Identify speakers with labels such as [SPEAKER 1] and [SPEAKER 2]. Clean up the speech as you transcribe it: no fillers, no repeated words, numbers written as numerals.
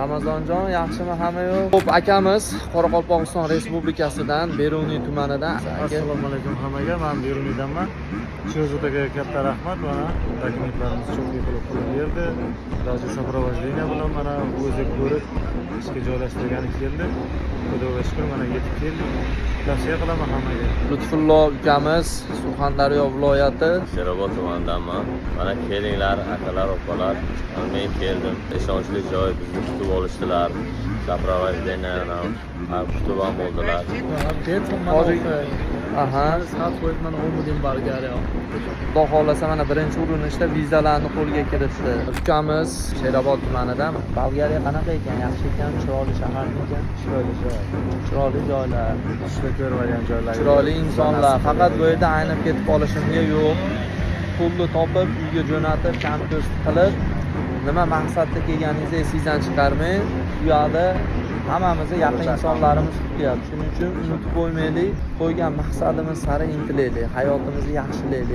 [SPEAKER 1] Ramazonjon, yaxshimi hamma yo'q? Xo'p, akamiz Qoraqalpog'iston Respublikasidan, Beruniy tumanidan. Aka,
[SPEAKER 2] Assalomu alaykum hammaga, man Beruniydanman. Sherzod akaga katta rahmat, mana dokumentlarimiz cho'tli qilib qilib berdi. Даже сопровождение bilan mana o'zi ko'rib, ishga joylashtirgani keldi. Xudoga shukur, mana yetib keldik. Tavsiya qilaman hammaga.
[SPEAKER 1] Lutfullo ukamiz Surxondaryo viloyati.
[SPEAKER 3] Sherobod tumanidanman. Mana kelinglar, akalar, opalar. Mana men keldim. Ishonchli joy, bizni kutib olishdilar. Сопровождение kutib ham oldilar.
[SPEAKER 1] Hozir
[SPEAKER 4] Mana 10 Bolgariya.
[SPEAKER 1] Xudo xohlasa, mana birinchi urinishda vizalarni qo'lga kiritdi. Ukamiz Sherobod tumanidan. Bolgariya qanaqa ekan? Yaxshi ekan, chiroyli shaharmi ekan?
[SPEAKER 2] Chiroyli joy.
[SPEAKER 1] Chiroyli joylar,
[SPEAKER 2] Tushda ko'rmagan joylar.
[SPEAKER 1] Chiroyli insonlar. Faqat bu yerda aynib ketib qolishimga yo'q. Pulni topib, uyga jo'natib, kam-ko'st qilib, nima maqsadda kelganingizni esingizdan chiqarmang. U yoqda hammamizni yaqin insonlarimiz kutyapti. Shuning uchun unutib qo'ymaylik. Qo'ygan maqsadimiz sari intilaylik, hayotimizni yaxshilaylik.